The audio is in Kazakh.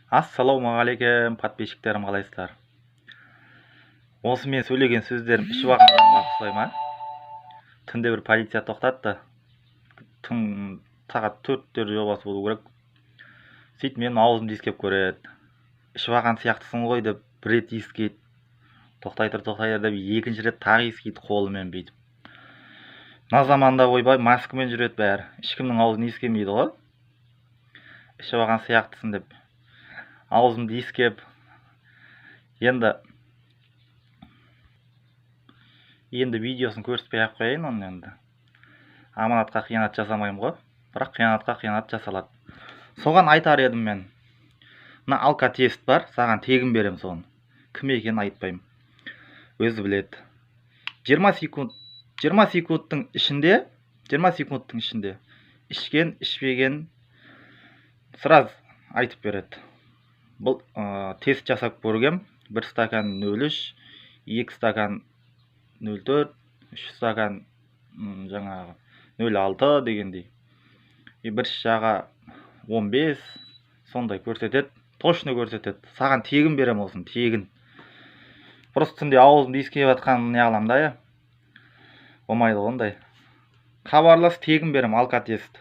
Ассалаумағалейкум, подписчиктерім, қалайсыздар? Осы мен сөйлеген сөздерім ішіп алған адамға ұқсай ма? Түнде бір полиция тоқтатты. Түн сағат 4-тер жобасы болу керек. Сөйтіп менің аузымды иіскеп көреді. Ішіп алған сияқтысың ғой деп бір рет иіскейді. Тоқтай тұр, тоқтай тұр деп екінші рет тағы иіскейді қолымен бүйтіп. Мына заманда, ойбай, маскамен жүреді бәрі. Ешкімнің аузын иіскемейді ғой. Ішіп алған сияқтысың деп аузымды иіскеп. Енді видеосын көрсетпей ақ қояйын оны енді. Аманатқа қиянат жасамаймын ғой. Бірақ қиянатқа қиянат жасалады. Соған айтар едім мен. Мына алкотест бар, саған тегін берем соны. Кім екенін айтпаймын. Өзі біледі. 20 секунд, 20 секундтың ішінде, 20 секундтың ішінде ішкен, ішпеген сразу айтып береді. Бұл тест жасап көргем. 1 стакан 0,3, 2 стакан 0,4, 3 стакан жаңағы 0,6 дегендей. И бір шаға 15 сондай көрсетеді, точно көрсетеді. Саған тегін берем осыны, тегін. Просто түнде аузымды иіскеп жатқанын не қыламын да, я. Болмайды ғой ондай. Хабарлас, тегін берем алкотест.